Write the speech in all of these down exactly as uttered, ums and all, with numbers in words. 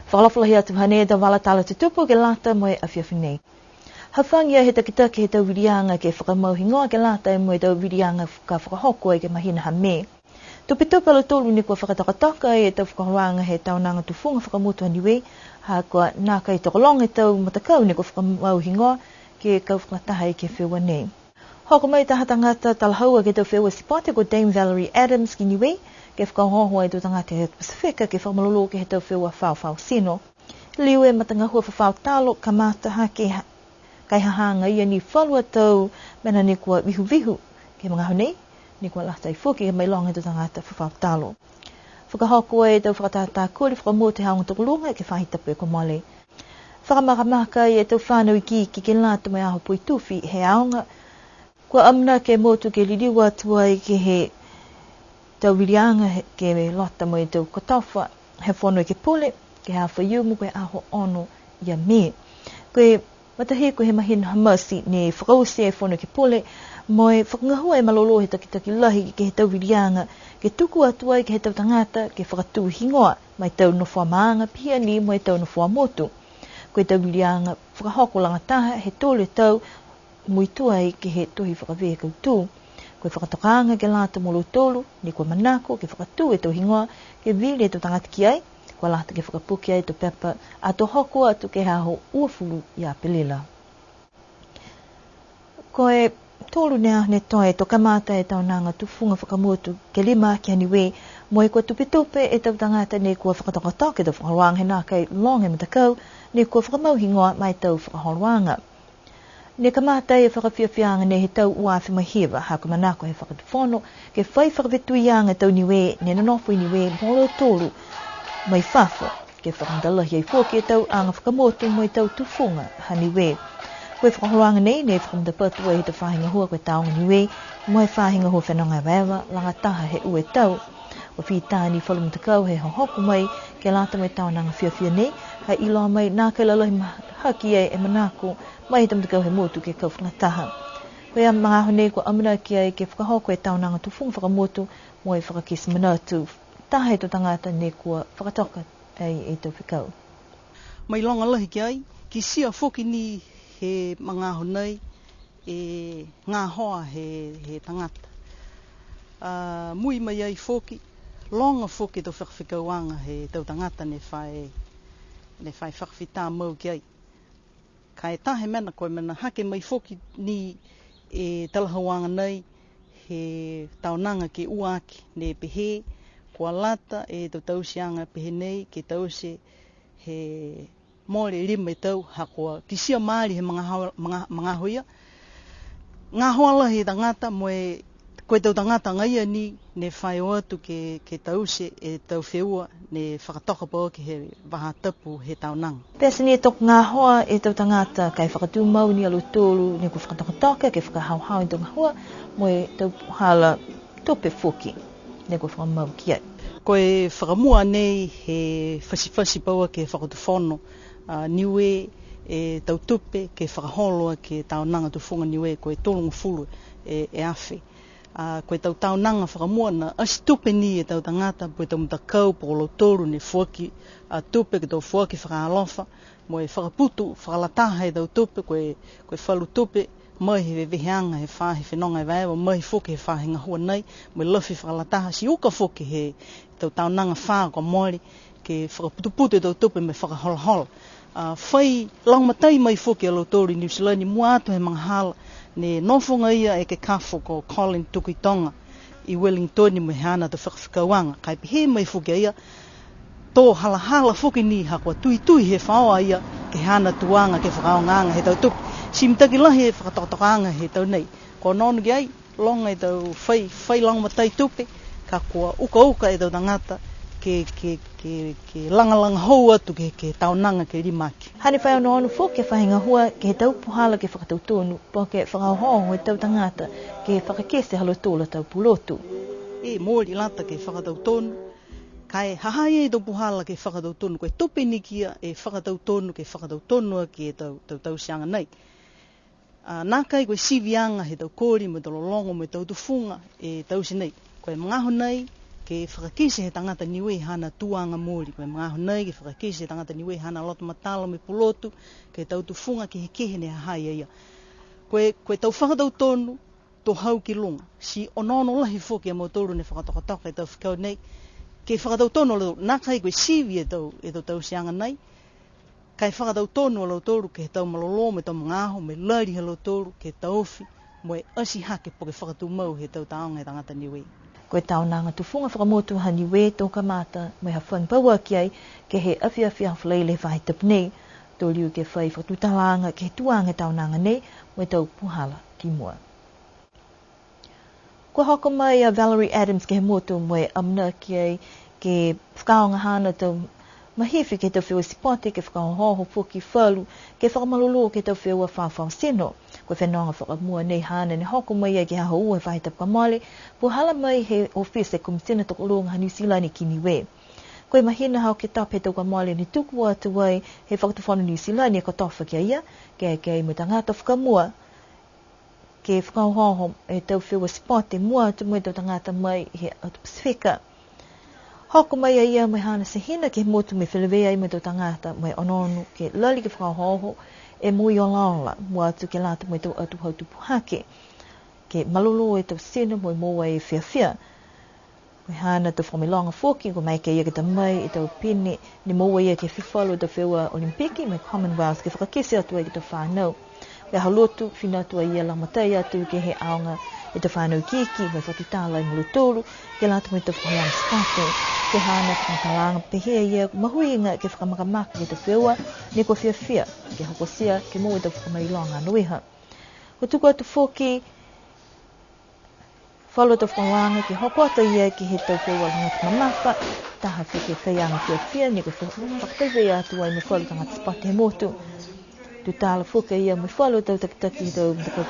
Fakaalofa lahi atu, hanei e tau vala tala tutupu ke lata mo e afiafi nei. Hafagi ai he takitaki he tau viliaga ke fakamau higoa ke lata mo e tau viliaga ka fakahoko ai ke he mahina ha Me. Tupetupe a lautolu ne kua fakatokatoka e tau fakaholoaga he Taonaga Tufuga Fakamotu ha Niue, ha kua nākai tokologa e tau matakau ne kua fakamau higoa ke kau fakalataha ai ke he feua nei. Hoko mai taha tagata talahaua ke he tau feua sipote ko Dame Valerie Adams ki Niue, ke fakaohooho e tau tagata he Pasifika ke fakamalolō ke he tau feua faofao tino. Liu e matagahua fafao talo, kamata hake ha-, ka e ha ha agaia ni falu a tau mena ne kua vihuvihu ke he magaaho nei, ne kua lata ai foki ke mailoga e tau tagata fafao talo. Fakahoko e tau fakatātā koli fakamotu he aoga tokoluga ke he faahi tapu kua mole. Fakamakamaka e tau fanau ikiiki ke lata mo e aho poitufi he aoga. Kua amanaki e motu ke liliu atu ai ke he tau viliaga he, ke lata mo e tau kotofa he Fono Ekepule, ke he aho Faiumu, ko e aho ono ia Me. Ko e matahiku he mahina ha Mati ne fakaoti e Fono Ekepule mo e fakagahua e malolō he takitaki lahi ke he tau viliaga, ke tuku atu ai ke he tau tagata ke fakatū higoa, ma e tau nofoa maaga, pihia ni mo e tau nofoa motu. Ko e tau viliaga fakahoko lagataha he tolu e tau, muitua ai ke he tohi fakavē kautū. Ko e fakatokaaga ke lata mo lautolu ne kua manako ke fakatū e tau higoa, ke vili e tau tagata ki ai, kua lata ke fakapuke ai e tau pepa, ato hoko atu ke he aho uafulu ia Apelila. Ko e tolu ni e aho ne toe to kamata e Taonaga Tufuga Fakamotu ke lima aki ha Niue, mo e kua tupetupe e tau tagata ne kua fakatokatoka e tau fakaholoaga he nākai loga e matakau ne kua fakamau higoa ma e tau fakaholoaga. Ne kamata e fakafiafiaaga nei he tau ua afe ma hiva, ha ko e manako he Fakatufono ke fai fakafetuiaga e tau Niue ne nonofo i Niue mo lautolu mai fafo, ke fakamatalahi ai foki e tau aga fakamotu mo e tau tufuga ha Niue. Ko e fakaholoaga nei ne fakamatapatu ai he tau faahi gahua ko e Tāoga Niue mo e faahi gahua fenoga evaeva, lagataha he ua e tau. Kua fita ni falu matakau he hohoko mai ke lata mo e taonaga fiafia nei, ha iloa mai nākai lalahi mahaki ai e manako mai he tau matakau he motu ke kau fakalataha. Ko e magaaho nei kua amanaki ai ke fakahoko e Taonaga Tufuga Fakamotu mo e fakakite manatu taha he tau tagata ne kua fakatoka ai e tau fekau. Mailoga lahi ki ai, kitia foki ni he magaaho nei e gahoa he, he tagata. A, mui mai ai foki, loga foki e tau fakafekauaga he tau tagata ne fai, ne fai fakafita mau ki ai. Ka e taha e mena, ko e mena hake mai foki ni e talahauaga nei he taonaga ke ua aki, ne pehē kua lata e tau tauteaga pehē nei ke taute he mole lima e tau, ha kua kitia maali he magaho-, maga-, magaaho ia. Gahoa lahi e tagata mo e, ko e tau tagata agaia ni ne fai o atu ke, ke taute e tau feua ne fakatoka pauaki he vahā tapu he taonaga. Pete ni e toka gahoa e tau tagata ka e fakatumau ni a lautolu ne kua fakatokatoka ke fakahaohao e tau gahua mo e tau puhala tupe foki ne kua fakamau ki ai. Ko e fakamua nei he fatifati pauaki he Fakatufono, a, Niue e tau tupe ke fakaholo aki e Taonaga Tufuga Niue ko e tolugofulu e, e afe. A, ko e tau taonaga fakamua na ati tupe ni e tau tagata, po e tau matakau, po ko lautolu ne foaki, a, tupe ke tau foaki fakaalofa, mo e fakaputu fakalataha e tau tupe, ko e, ko e falu tupe mai he veveheaga he faahi fenoga evaeva, mai foki he faahi gahua nei, mo e lafi fakalataha, ti uka foki he tau taonaga fā kua mole, ke fakaputuputu e tau tupe mo e fakaholahola. A, fai lagomatai mai foki a lautolu i Niu Silani, mua atu he magahala ne nofo agaia e ekekafo ko Colin Tukuitoga i Wellington mo e haana tau fakafekauaga. Ka e pehē mai foki a ia, to halahala foki ni ha kua tuitui he faoa a ia ke he haana tuaga ke he fakaaogaaga he tau tupe. Ti mitaki lahi e fakatokatokaaga he tau nei. Ko e onoono ki ai, loga e tau fai, fai lagomatai tupe, ka kua ukauka e tau tagata ke, ke, ke, ke lagalaga hou atu ke, ke he taonaga ke lima aki. Hane fai onoono foki e faahi gahua ke he tau puhala ke fakatautonu, po ke fakaohooho e tau tagata ke fakakite ha lautolu a tau pulotu. E mole lata ke fakatautonu, ka e ha ha i ai e tau puhala ke fakatautonu, ko e tupe ni ki a e fakatautonu, ke fakatautonu aki e tau, tau tauteaga nei. A, nākai ko e siviaga he tau koli mo e tau lologo mo e tau tufuga e taute nei. Ko e magaaho nei, ke fakakite he tagata Niue haana tuaga mooli. Ko e magaaho nei ke fakakite he tagata Niue haana loto matala mo e pulotu, ke he tau tufuga kehekehe ne ha ha ia. Ko e, ko e tau fakatautonu, to hau ki luga. Ti onoono lahi foki a mautolu ne fakatokatoka e tau fekau nei, ke fakatautonu a lautolu, nākai ko e sivi e tau, e tau tauteaga nei, ka e fakatautonu a lautolu ke he tau malolō, mo e tau magaaho, mo e lali ha lautolu, ke taofi, mo e ati hake po ke fakatumau he tau tāoga he tagata Niue. Ko e tau nāga tufuga fakamotu ha Niue to kamata, mo e hafagi pauaki ai, ke he afiafi Falaile he faahi tapu nei, to liu ke fai fakatutalaaga ke he tuaga he tau nāga nei, mo e tau puhala ki mua. Kua hoko mai a Valerie Adams ke he motu mo e amanaki ai ke fakaaoga haana tau mahifi ke he tau feua sipote, ke fakaohooho foki falu, ke fakamalolō ke he tau feua fafao tino. Ko e fenoga fakamua nei haana ne hoko mai ai ke he aho ua he faahi tapu kua mole, puhala mai he ofisa e Komisina Tokoluga ha Niu Silani ki Niue. Ko e mahina ha Oketopa he tau kua mole ne tuku atu ai he Fakatufono Niu Silani e kotofa ki a ia, ke eke ai mo e tagata fakamua ke fakaohooho e tau feua sipote mua atu mo e tau tagata mai he atu Pasifika. Hoko mai a ia mo e haana tehina ke he motu mo e feleveia ai mo e tau tagata mo e onoono ke lali ke fakaohooho e moui olaola, mua atu ke lata mo e tau atu hau tupu hake. Ke malolō e tau tino mo e moua e fiafia. Ko e haana tau fakamailoga foki, kua maeke ia ke ta mai e tau pine ne moua ia ke he falu tau feua Olimpiki mo e Commonwealth ke fakakite atu ai ke he tau fanau. Ko e aho Lotu, fina atu a ia lagomatai atu ke he aoga he tau fanau ikiiki, mo e fakatutala ai mo lautolu, ke lata mo e tau fakaholoaga sipote. Ko e haana fakamatalaaga, pehē a ia, mahuiga ke fakamakamaka ke he tau feua, ne kua fiafia ke hokotia, ke moua e tau fakamailoga anoiha. Kua tuku atu foki falu tau fakaaoga ke hoko atu a ia ke he tau feua lagata mamafa, taha foki e faiaga fiafia, ne kua fa-, fakataivaia atu ai mo e falu tagata sipote he motu. Tutala foki a ia mo e falu tau takitaki he tau matakau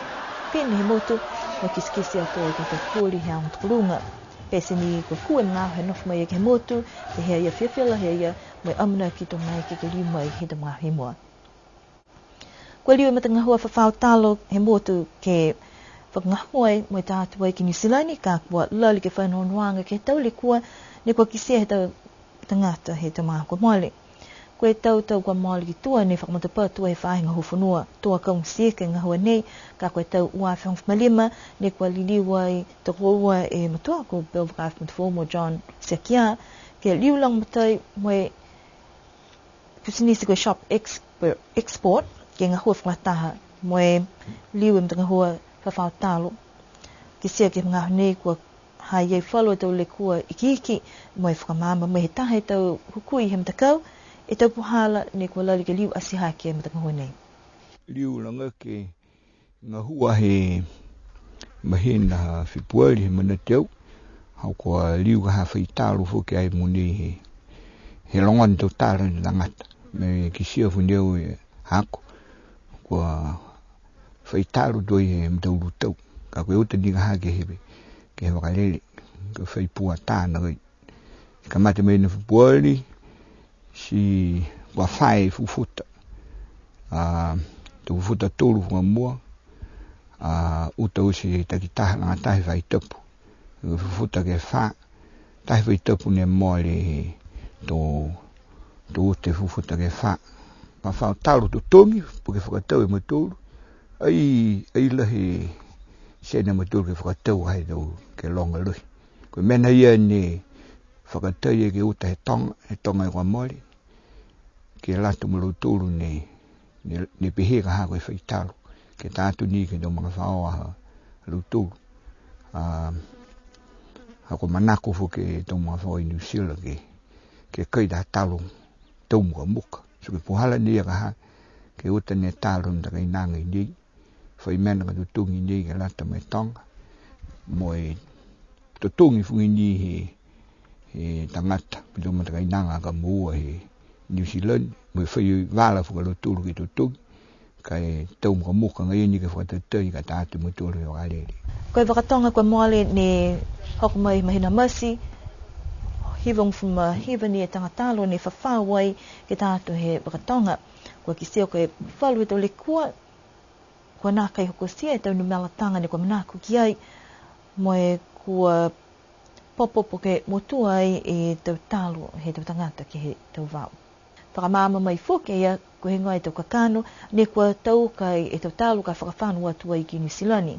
pine he motu, mo e kitekite atu ai ke he tau puli he aoga tokoluga. Pete ni kua kū e magaaho he nofo mai a ia ke he motu, pehē a ia fiafia lahi a ia, mo e amanaki to maeke ke liu mai he tau magaaho i mua. Kua liu e matagahua fafao talo he motu ke fakagahua ai mo e ta atu ai ki Niu Silani, ka kua lali ke fai onoonoaga ke he tau lekua ne kua kitia he tau tagata he tau magaaho kua mole. Ko e tau tau kua mole ki tua ne fakamatapatu ai he faahi gahua fonua, to akauga tieke e gahua nei, ka ko e tau ua afe hogofulu ma lima ne kua liliu ai tokoua e matua ko Bill Vakaafi Motufoou mo John Sekia, ke liu lagomatai mo e pisinisi ko e Shop Exper-, Export, ke gahua fakalataha mo e liu e matagahua fafao talo. Kitia ke he magaaho nei kua ha i ai falu a tau lekua ikiiki, mo e fakamaama mai he taha he tau hukui he matakau, e tau puhala ne kua lali ke liu ati hake e matagahua nei. Liu laga ke gahua he mahina ha Fepuali he manatu au, ha kua liu ka ha fai talo foki ai mogonei he, he logona e tau talo he tagata. Mo e kitia foki au e haaku, kua fai talo tuai he mataulu tau. Ka ko e uta ni ka ha ke he, ke he vakalele, ka fai pua tā nākai. Kamata mai ni Fepuali, ti kua fā e fufuta. A, tau fufuta tolu fakamua, a, uta oti takitaha lagataha he faahi tapu. Fufuta ke fā, taha e faahi tapu ne mole he to, to uta e fufuta ke fā. Fafao talo totogi, po ke fakatau e mautolu. Ai, ai lahi e tena mautolu ke fakatau ai tau ke loga lahi. Ko e mena ia ne fakatau ai ke uta he toga, he toga kua mole. Ke lata mo lautolu ne, ne, ne pehē ka ha ko e fai talo. Ke ta atu ni ke he tau magafaoa ha lautolu. A, ha kua manako foki e tau magafaoa i Niu Silani ke, ke kai taha talo tau mukamuka. So ko e puhala ni ia ka ha, ke uta ne talo he matakainaga i nei. Fai mena ka totogi nei ke lata mo e toga. Mo e totogi foki ni he, he tagata, mo e tau matakainaga ka moua he Niu Silani. Mo e fai vala foki a lautolu ke totogi. Ka e tau mukamuka agaia ni ke fakatatai ka ta atu mo e tolu he vakalele. Ko e vakatoga kua mole ne hoko mai mahina Mati, hivagofulu ma hiva ni e taga talo ne fafao ai ke ta atu he vakatoga. Kua kitia ko e falu he tau lekua, kua nākai hokotia e tau numela taga ne kua manako ki ai, mo e kua popo po ke motua ai e tau talo he tau tagata ke he tau vao. Fakamaama mai foki a ia, ko e heigoa e tau kakano, ne kua tau kai e tau talo ka fakafano atu ai ki Niu Silani.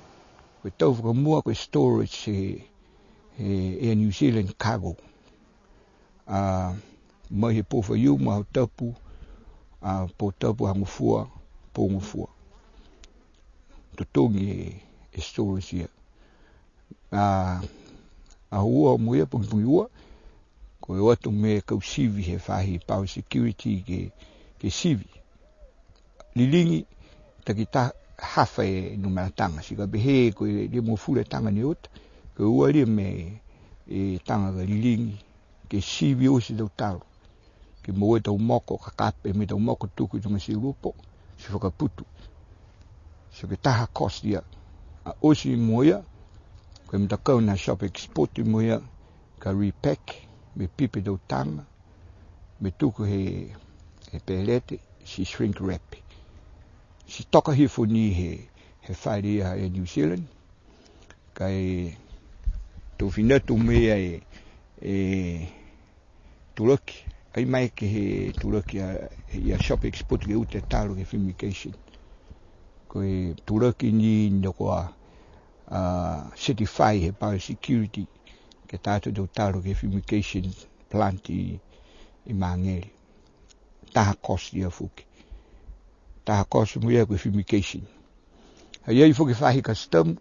Ko e tau fakamua, ko e storage he, he Air New Zealand cargo. A, mai he pō Faiumu, Aho Tapu, a, pō Tapu, Aho Gofua, pō Gofua. Totogi e, e storage ia. A, Aho Ua mo ia, pogipogi Ua, ko e o atu mo e kau sivi he faahi biosecurity ke, ke sivi. Liligi, takitaha hafa e numela taga, ti ka pehē ko e limagofulu e taga ne uta, ko e ua lima e taga ka liligi, ke sivi oti e tau talo. Ke moua e tau moko, ka kape mo e tau moko tuku i luga e silupo, ti fakaputu. Ti ko e taha cost ia. A, oti mo ia, ko e matakau ne Shop Export mo ia, ka repack, mo e pipi e tau taga, mo e tuku he, he pelete, ti shrink wrap. Ti toka hifo ni he, he fale ia e New Zealand, ka e to fina atu mo ia e, e tulaki, ai mai ke he tulaki a, ia Shop Export ke uta e talo ke fumigation. Ko e tulaki ni ne kua, a, certify he biosecurity, ke ta atu e tau talo ke fumigation plant i, i Mangere. Taha cost ia foki. Taha cost mo ia ko e fumigation. Ha i ai foki faahi custom,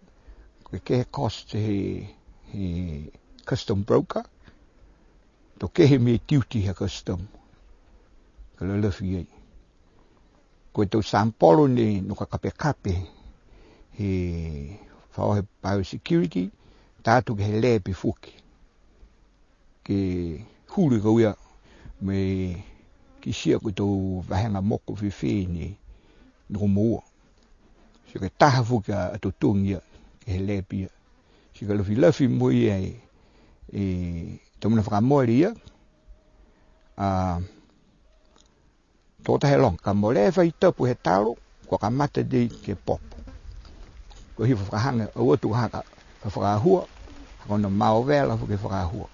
ko e kehe cost he, he custom broker, to kehe mo e duty he custom. Ka lalafi ai. Ko e tau sample ne, ne ka kapekape he fao he biosecurity, ta atu ke he lab foki. Ke hulu e kau ia mo e kitia ko e tau vahega moko fēfē ne, ne kua moua. Ti ko e taha foki a, a totogi ia, ke he lab ia. Ti ka lafilafi mo ia e, e tau mena fakamole ia. A, to taha e loga, ka mole e fai tapu he talo, kua kamata nei ke popo. Kua hifo fakahaga, aua tuku ha ka, ka fakahua, ha ko e maovela foki e fakahua.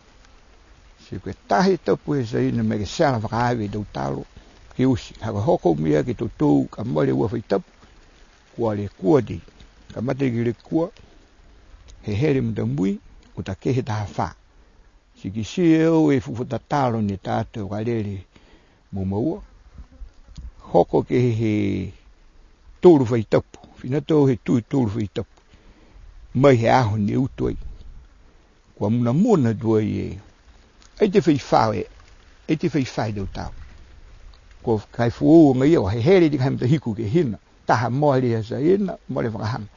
Ti ko e taha e tapu he Saina mo e ke sela fakaave e tau talo, ke oti, ha ko e hoko mai ke totou, ka mole ua fai tapu, kua lekua nei, kamata ke lekua, he hele matamui, uta kehe taha fā. Ti kitia e au e fufuta talo ne ta atu e vakalele mo maua. Hoko ke he tolu fai tapu, fina atu he tau tolu fai tapu. Mai he aho ne uta ai. Kua munamuna tuai e, ai te fai fā e, ai te fai fā e tau talo. Ko e kai foou agaia, he hele ti ka he matahiku ke hina, taha mole a Saina, mole fakahaga.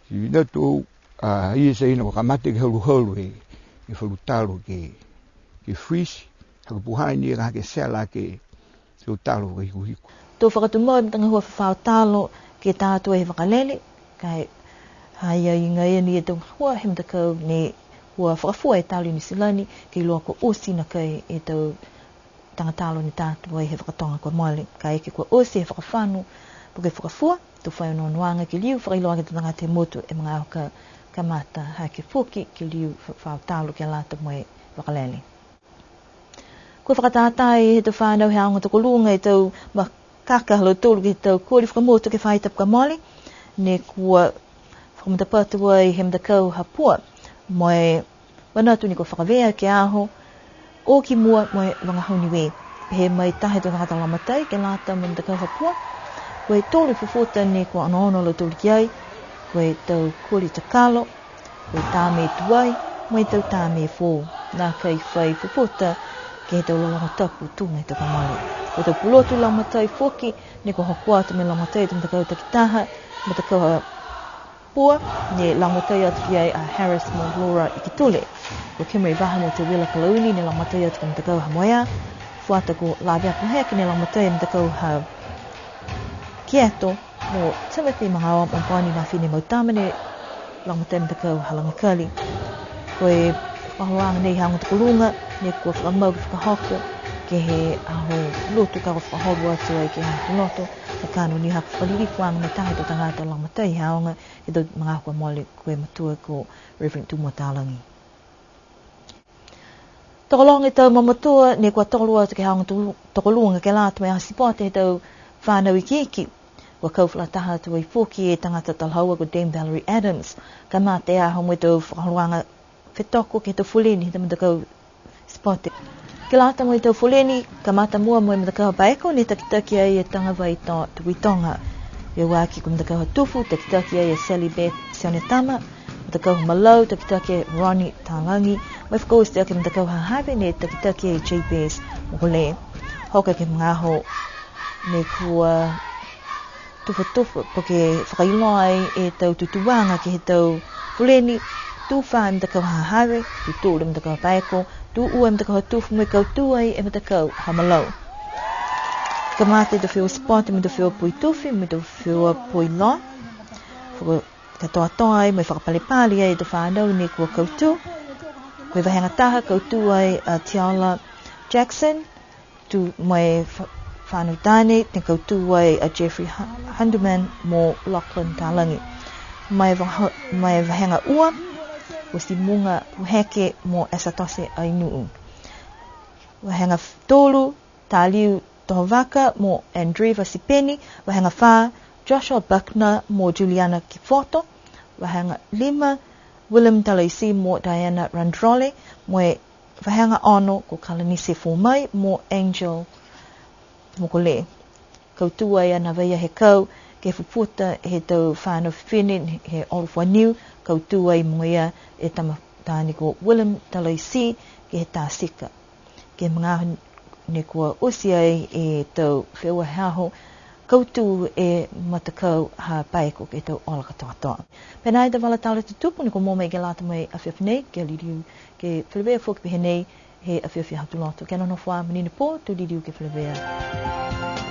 Ti fina atu, a, ia Saina kua kamata ke haluhalu e, e falu talo ke, ke freeze, ha ko e puhala ni ka ke sela ke, tau talo ka hikuhiku. To fakatumau e matagahua fafao talo ke ta atu he vakalele, ka e, ha i ai agaia ni e tau gahua he matakau ne kua fakafua e talo i Niu Silani, ke iloa kua oti nākai e tau taga talo ne ta atu ai he fakatoga kua mole, kaeke kua oti he fakafano, po ke fakafua, to fai onoonoaga ke liu fakailoa ke he tau tagata he motu e magaaho ka kamata hake foki ke liu fa-, fafao talo ke lata mo e vakalele. Kua fakatātā he tau fānau he aoga tokoluga e tau makaka ha lautolu ke he tau koli fakamotu ke he faahi tapu kua mole, ne kua fakamatapatu ai he matakau ha Pua, mo e manatu ne kua fakavē ke he aho, o ki mua mo e vagahau Niue. Pehē mai taha he tau tagata lagomatai ke lata mo e matakau ha Pua, ko e tolu e fufuta ne kua onoono a lautolu ki ai, ko e tau koli takalo, ko e tā mē tuai, mo e tau tā mē foou. Nākai fai fufuta ke he tau lologo tapu tuga he tau kua mole. Ko e tau pulotu lagomatai foki, ne kua hoko atu mo e lagomatai he tau matakau takitaha, matakau ha Pua, ne lagomatai atu ki ai a Harris mo Laura Ikitule. Ko Kimberly Vaha mo Teuila Kalauni, ne lagomatai atu ke he matakau ha Moea. Fuata ko Lavea Koheke, ne lagomatai he matakau ha Kieto, mo Timothy Magaoa mo Bonnie Mafine Mautama ne lagomatai he matakau ha Lagakali. Ko e fakaholoaga nei he aoga tokoluga, ne kua fakamau ke fakahoko ke he aho Lotu ka kua fakaholo atu ai ke he aho Tuloto, kakano ni ha ko e fakalilifuaga mo e taha he tau tagata lagomatai he aoga ke he tau magaaho kua mole, ko e matua ko Reverend Tumua Talagi. Tokologa e tau mamatua, ne kua tolo atu ke he aoga to-, tokoluga ke lata mo e aho sipote he tau fanau ikiiki. Kua kau fakalataha atu ai foki e tagata talahaua ko Dame Valerie Adams. Kamata e aho mo e tau fakaholoaga fetoko ke he tau foleni he tau matakau sipote. Ke lata mo e tau foleni, kamata mua mo e matakau paeko ne takitaki ai e Tagavai To Tukuitoga. Ke ua aki ko e matakau ha Tufu, takitaki ai e Sally Beth Sionetama, matakau ha Malau, takitaki e Ronnie Talagi, mo e fakaoti aki e matakau ha Have ne takitaki ai e Jabez Mokole. Hoko ke he magaaho ne kua tufatufa, po ke fakailoa ai e tau tutuaga ke he tau foleni, tū fā e matakau ha Have, tū tolu e matakau ha Paeko, tū ua e matakau ha Tufu, mo e kautū ai e matakau ha Malau. Kamata e tau feua sipote mo e tau feua poitufi, mo e tau feua poiloa. Fakakatoatoa ai, mo e fakapalepale ai e tau fanau ne kua kautū. Ko e vahega taha, kautū ai a Tiala Jackson, tū mo e fa-, fano taane, ne kautū ai a Jeffrey Hu-, Hunderman mo Lachlan Talagi. Mo e vaha-, mo e vahega ua, ko Simuga Puheke mo Esatose Ainuu. Vahega f-, tolu, Taliu Tohovaka mo Andreva Sipeni, vahega fā, Joshua Buckner mo Juliana Kifoto, vahega lima, William Talaisi mo Diana Randrole, mo e vahega ono ko Kalanise Fomai mo Angel Mokole. Kautū ai a Navaia Hekau ke he fufuta he tau fano fifine he Olo Fua Niu, kautū ai mo ia e tama taane ko William Talaisi ke he tā sika. Ke he magaaho ne kua oti ai e tau feua he aho, kautū e matakau ha Paeko ke he tau ola katoatoa. Pehē nai e tau vala tala tutupu ne kua moua mai ke lata mo e afiafi nei, ke liliu ke feleveia foki pehē nei he afiafi Aho Tuloto. Kia nonofo ā, monuina e pō, to liliu ke feleveia.